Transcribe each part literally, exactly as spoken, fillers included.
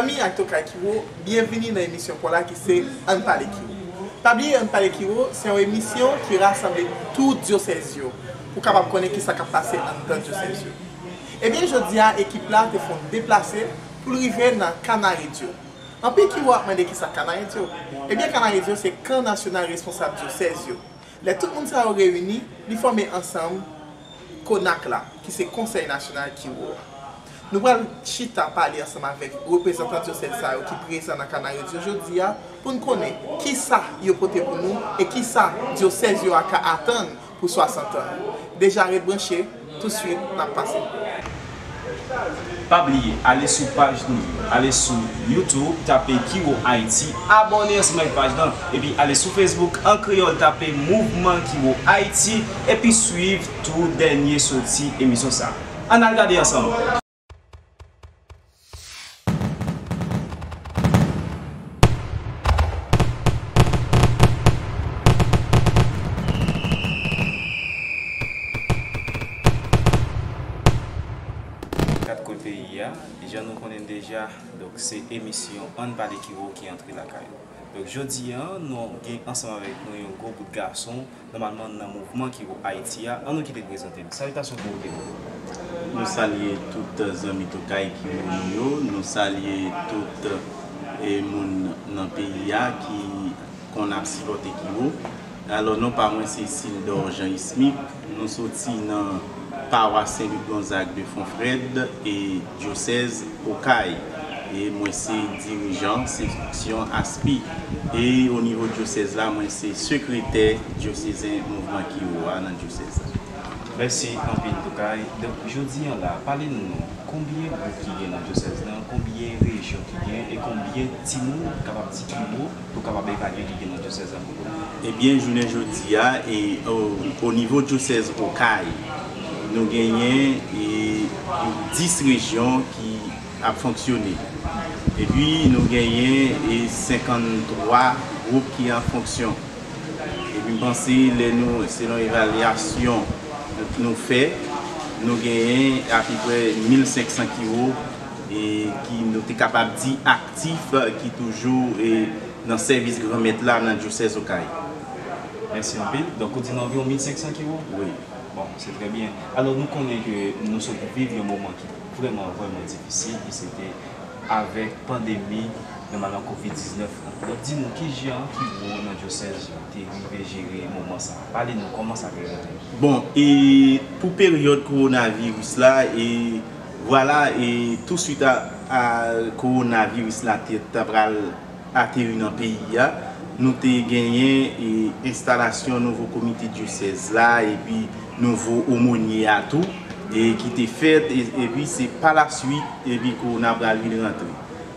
Zanmi ak tokay Kiwo, byenvini nan emisyon pa w la ki se Ann Pale Kiwo. Pa bliye, Ann Pale Kiwo se yon emisyon ki rasanble tout dyosèz yo pou w kapab konnen kisa k ap pase anndan dyosèz yo. Ebyen, jodi a, ekip la te fè yon deplase pou l rive nan Kana Radio. Anpil Kiwo ap mande kisa Kana Radio. Ebyen, Kana Radio se Kan Nasyonal Responsab Dyosèz yo. Lè tout moun sa yo reyini, li fòme ansanm Konak la, ki se Konsèy Nasyonal Kiwo a. Nou pral chita pale ansanm avèk reprezantan dyosèz sa yo ki prezan nan Kana Radio jodi a pou n konnen kisa yo pote pou nou e kisa dyosèz yo a ka atann pou swasant an. Deja ret branche, touswit n ap pase. Pa bliye, ale sou paj nou yo, ale sou YouTube, tape Kiwo Ayiti, abòne ansanm avèk paj lan, epi ale sou Facebook an kreyòl, tape Mouvman Kiwo Ayiti, epi swiv tou dènye soti emisyon sa a. Ann al gade ansanm. Kat kote peyi a, jan nou konnen deja, donk se emisyon Ann Pale Kiwo ki antre lakay ou. Donk jodi a, nou gen ansanm avèk nou yon gwo bout gason, nòmalman nan mouvman Kiwo Ayiti a. Ann nou kite l prezante l. Salitasyon Kiwo Kiwo. Nou salye tout zanmi tokay Kiwo nou yo, nou salye tout e moun nan peyi a ki konn ap sipòte Kiwo. Alò, non pa mwen se Sildor Jean Ismic. Nou soti nan pawas Sen Lik Gonzag de Fonfrèd e dyosèz Okay. E mwen se dirijan seksyon Aspi. E o nivo dyosèz la, mwen se sekretè dyosezen mouvman Kiwo a nan dyosèz la. Mèsi anpil, Tokay. Donk, jodi a la, pale nou non, konbyen gwoup ki gen nan dyosèz lan, konbyen rejyon ki gen, e konbyen timoun, kapab di Kiwo, pou kapab evalye ki gen nan dyosèz la pou nou? Ebyen, jounen jodi a, e, o, o nivo dyosèz Okay, nou genyen, e, dis rejyon ki ap fonksyone. Epi, nou genyen, e, senkanntwa gwoup ki an fonksyon. Epi, m panse, lè nou, selon evalyasyon nou fè, nou genyen apeprè mil senk san Kiwo, e ki nou te kapab di aktif, ki toujou, e, nan sèvis Granmèt la nan dyosèz Okay. Mèsi anpil. Donk, ou di nan anviwon mil senk san Kiwo? Wi. Bon, se trè byen. Alò, nou konnen ke nou sot viv yon moman ki vrèman, vrèman difisil, ki se te avèk pandemi, nòmalman, kovid diznèf lan. Donk, di nou, kijan Kiwo nan dyosèz yo te rive jere moman sa a? Pale nou, kòman sa te rive? Bon, e pou peryòd kowonaviris la, e vwala, e touswit a, a kowonaviris la te, ta pral ateri nan peyi a, nou te genyen, e, enstalasyon nouvo komite dyosèz la, epi nouvo omonye a tou, e ki te fèt, e, epi se pa la swit, epi kowona pral vin rantre.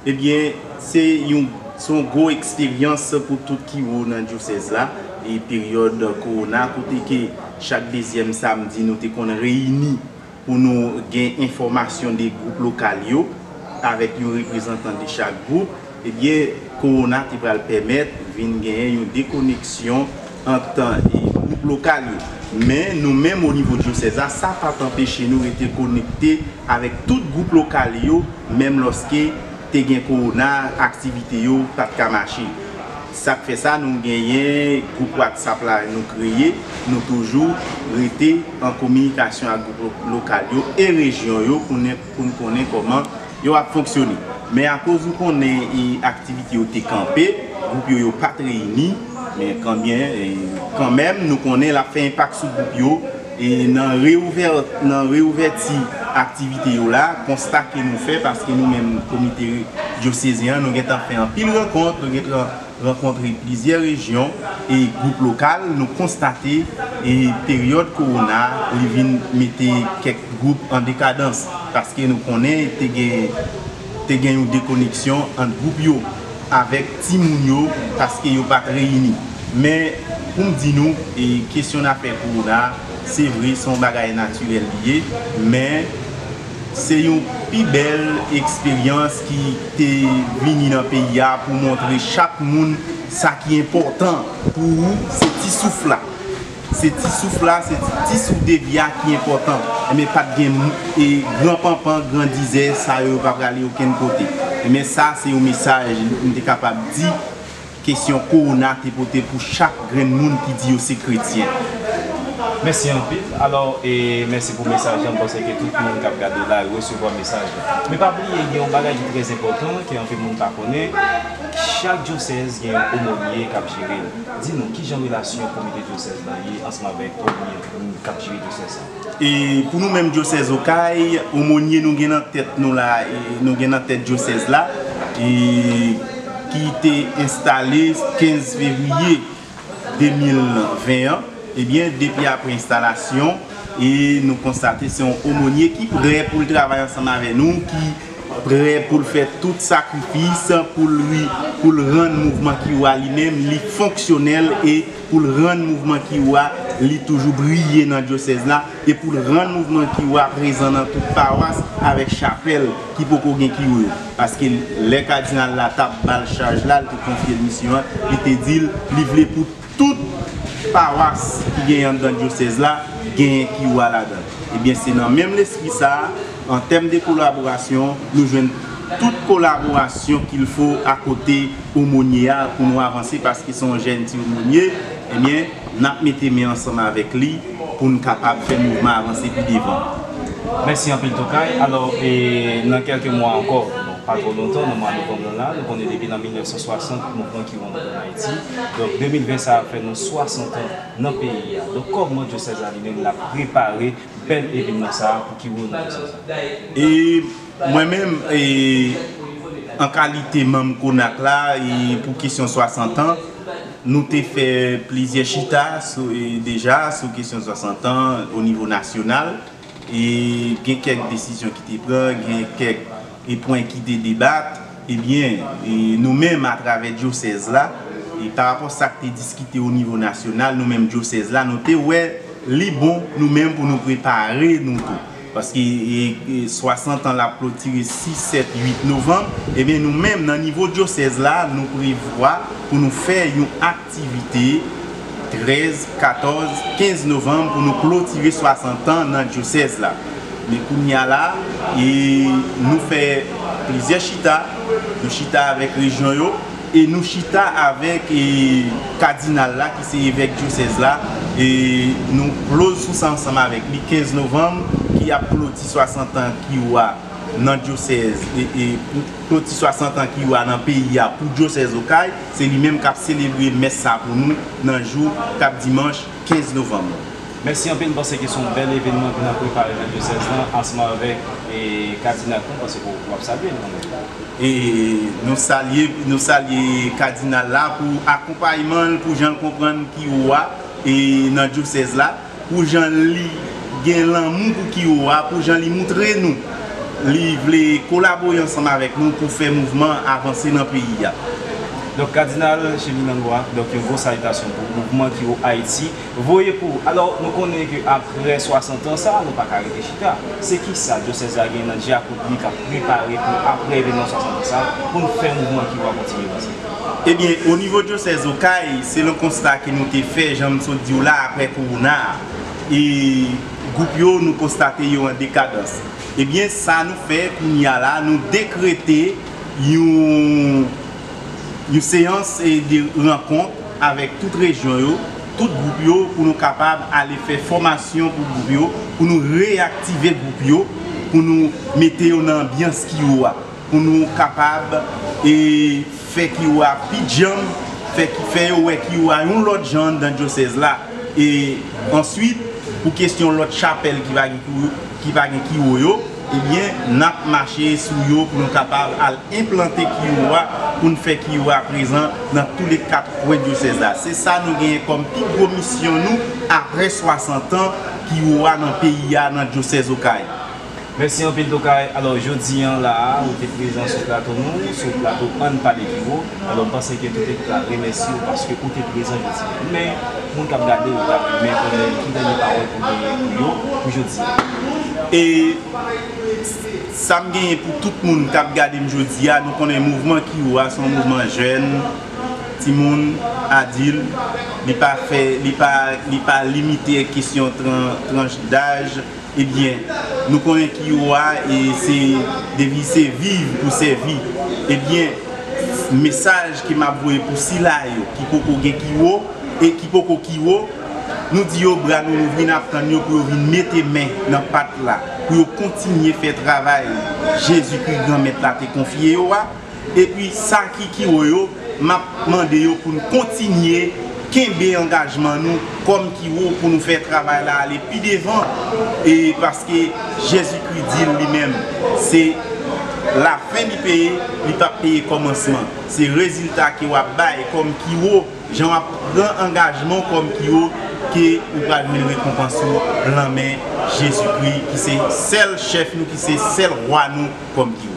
Ebyen, se yon, se yon gwo eksperyans pou tout Kiwo nan dyosèz la, e peryòd kowona, kote ke chak dezyèm samdi nou te konn reyini pou nou gen enfòmasyon de gwoup lokal yo, avèk yon reprezantan de chak gwoup, ebyen, kowona te pral pèmèt vin genyen yon dekoneksyon ant, e, gwoup lokal yo. Men, nou menm, o nivo dyosèz la, sa pa t anpeche nou rete konekte avèk tout gwoup lokal yo, menm lòske te gen kowona, aktivite yo pa t ka mache. Sa k fè sa, nou genyen gwoup WhatsApp la nou kreye, nou toujou rete an kominikasyon ak gwoup lo-, lokal yo e rejyon yo pou n, pou n konnen kòman yo ap fonksyone. Men akoz ou konnen, e, aktivite yo te kanpe, gwoup yo, yo pa t reyini, men kanbyen, e, kanmenm, nou konnen l ap fè enpak sou gwoup yo, e nan reouvè, nan reouvèti aktivite yo la, konsta ke nou fè, paske nou menm, komite dyosezen an, nou gentan fè anpil rankont, nou gentan rankontre plizyè rejyon e gwoup lokal, nou konstate, e peryòd kowona, li vin mete kèk gwoup an dekadans, paske nou konnen te gen, te gen yon dekoneksyon ant gwoup yo avèk timoun yo, paske yo pa t reyini. Men, pou m di nou, e kesyon n afè kowona, se vre, se yon bagay natirèl li ye, men se yon pi bèl eksperyans ki te vini nan peyi a pou montre chak moun sa ki enpòtan pou ou, se ti souf la. Se ti souf la, se ti, ti souf de vi a ki enpòtan. Enben, pa t gen mou-, e gran panpan, gran dizè, sa yo, yo pa prale okenn kote. Men sa se yon mesaj m te kapab di kesyon kowona te pote pou chak grenn moun ki di yo se kretyen. Mèsi anpil. Alò, e mèsi pou mesaj la. M panse ke tout moun k ap gade la resevwa mesaj la. Men pa bliye, gen yon bagay ki trè enpòtan ke anpil moun pa konnen. Chak dyosèz gen yon omonye k ap jere l. Di nou, ki jan relasyon komite dyosèz la ye ansanm avèk omonye k ap jere dyosèz la? E pou nou menm dyosèz Okay, omonye nou gen nan tèt nou la, e nou gen nan tèt dyosèz la, e ki te enstale kenz fevriye de mil ven an, ebyen, depi apre enstalasyon, e nou konstate se yon omonye ki prè pou l travay ansanm avè nou, ki prè pou l fè tout sakrifis pou l pou l rann mouvman Kiwo a li menm, li fonksyonèl e pou l rann mouvman Kiwo a li toujou briye nan dyosèz la e pou l rann mouvman Kiwo a prezan nan tout pawas avèk chapèl ki poko gen Kiwo yo. Paske lè kadinal la t ap ba l chaj la, l te konfye l misyon an, li te di l li vle pou tout pawas ki genyen anndan dyosèz la genyen Kiwo a ladan l. Ebyen, se nan menm lespri sa a, an tèm de kolaborasyon, nou jwenn tout kolaborasyon qu'il faut akote omonye a pou nou avanse, paske se yon jèn ti omonye, ebyen, n ap mete men ansanm avèk li pou n kapab fè mouvman avanse pi devan. Mèsi anpil Tokay. Alò, e nan kèlke mwa ankò, bon, pa twò lontan, nan mwa novanm lan la, nou konnen depi nan mil nèf san swasant, mouvman Kiwo antre ann Ayiti. Donk, de mil ven sa a fè nou swasant an nan peyi a. Donk, kòman dyosèz la li menm l ap prepare bèl evènman sa a pou Kiwo nan dyosèz la? E mwen menm, e, an kalite manm Konak la, e pou kesyon swasant an, nou te fè plizyè chita sou, e, deja sou kesyon swasant an o nivo nasyonal. E gen kèk desizyon ki te pran, gen kèk e pwen ki te debat. Ebyen, e nou menm atravè dyosèz la, e parapò sa k te diskite o nivo nasyonal, nou menm dyosèz la, nou te wè li bon nou menm pou nou prepare nou tou. Paske e, e swasant an l ap klotire sis, sèt, uit novanm, ebyen nou menm nan nivo dyosèz la, nou prevwa pou nou fè yon aktivite trèz, katòz, kenz novanm pou nou klotire swasant an nan dyosèz la. Men kounye a la, e nou fè plizyè chita, nou chita avèk rejyon yo, e nou chita avèk e, kadinal la ki se evèk dyosèz la, e nou kloz sou sa ansanm avèk li kenz novanm ki ap kloti swasant an Kiwo a nan dyosèz, e, e pou kloti swasant an Kiwo a nan peyi a pou dyosèz Okay, se li menm k ap selebre mès sa pou nou nan jou k ap dimanch kenz novanm. Mèsi anpil, m panse ke se yon bèl evènman ke n ap prepare nan dyosèz lan ansanm avèk e, kadinal lan, m panse ke w ap salye l kanmenm. E nou salye, nou salye kadinal la pou akonpayman l, pou jan l konprann Kiwo a e nan dyosèz la, pou jan li gen lanmou pou Kiwo a, pou jan li moutre nou li vle kolabore ansanm avèk nou pou fè mouvman avanse nan peyi a. Donk, Kadinal Chemilango a, donk yon gwo salitasyon pou mouvman Kiwo Ayiti voye pou ou. Alò, nou konnen ke apre swasant an sa, nou pa ka rete chita. Se kisa dyosèz la gen nan dyakout li k ap prepare pou apre evènman swasant an sa, pou n fè mouvman Kiwo a kontinye vanse? Ebyen, o nivo dyosèz Okay, selon konsta ke nou te fè, jan m sot di w la, apre kowona a, e gwoup yo, nou konstate yo an dekadans. Ebyen, sa nou fè kounye a la, nou dekrete yon, yon seyans e de rankont avèk tout rejyon yo, tout gwoup yo, pou nou kapab ale fè fòmasyon pou gwoup yo, pou nou reyaktive gwoup yo, pou nou mete yo nan anbyans Kiwo a, pou nou kapab e fè Kiwo a pi djanm, fè, fè yo wè Kiwo a yon lòt jan anndan dyosèz la. E answit, pou kesyon lòt chapèl ki pa gen Kiwo, ki pa gen Kiwo yo, ebyen, n ap mache sou yo pou nou kapab al enplante Kiwo a, pou n fè Kiwo a prezan nan tou le kat kwen dyosèz la. Se sa nou genyen kòm pi gwo misyon nou apre swasant an Kiwo a nan peyi a, nan dyosèz Okay. Mèsi anpil Tokay. Alò, jodi a la a, ou te prezan sou plato nou, sou plato Ann Pale Kiwo. Alò, m panse ke tout ekip la remèsye w paske ou te prezan jodi a. Men, moun k ap gade, yo ta renmen konnen ki dènye pawòl pou genyen pou yo pou jodi a. E sa m genyen pou tout moun k ap gade m jodi a, nou konnen mouvman Kiwo a se yon mouvman jèn, timoun, adil, li pa fè, li pa, li pa limite kesyon tran, tranch daj, Ebyen, nou konnen Kiwo a, e se deviz se viv pou sèvi. Ebyen, mesaj ke m ap voye pou sila yo ki poko gen Kiwo e ki poko Kiwo, nou di yo bra nou louvri, n ap tann yo pou yo vin mete men nan pat la, pou yo kontinye fè travay Jezikri Granmèt la te konfye yo a. Epi sa ki Kiwo yo, m ap mande yo pou n kontinye kenbe angajman nou kòm Kiwo pou nou fè travay la ale pi devan. E paske Jezikri di l li menm, se lafen li peye, li p ap peye kòmansman. Se rezilta ke w ap bay kòm Kiwo, jan w ap pran angajman w kòm Kiwo, ke ou pral jwenn rekonpans ou lan men Jezikri, ki se sèl chèf nou, ki se sèl wa nou kòm Kiwo.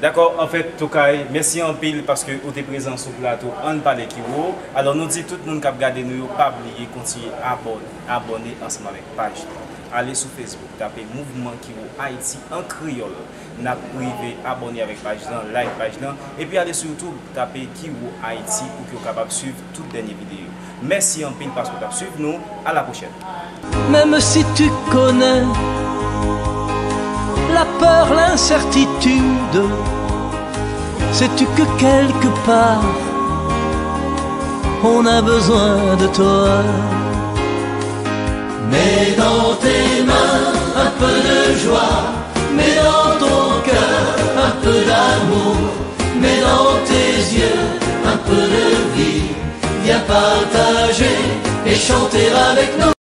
Dakò, anfèt, Tokay, mèsi anpil paske ou te prezan sou plato Ann Pale Kiwo. Alò, nou di tout moun k ap gade nou yo, pa bliye kontinye abòne, abòne ansanm avèk paj la. Ale sou Facebook, tape Mouvman Kiwo Ayiti an kreyòl. N ap rive abòne avèk paj lan, like paj lan, epi ale sou YouTube, tape Kiwo Ayiti pou ke w kapab swiv tout dènye videyo. Mèsi anpil paske w t ap swiv nou. À la prochaine. Même si tu connais la peur, l'incertitude, sais-tu que quelque part, on a besoin de toi. Mets dans tes mains un peu de joie, mets dans ton cœur un peu d'amour, mets dans tes yeux un peu de vie. Viens partager et chanter avec nous.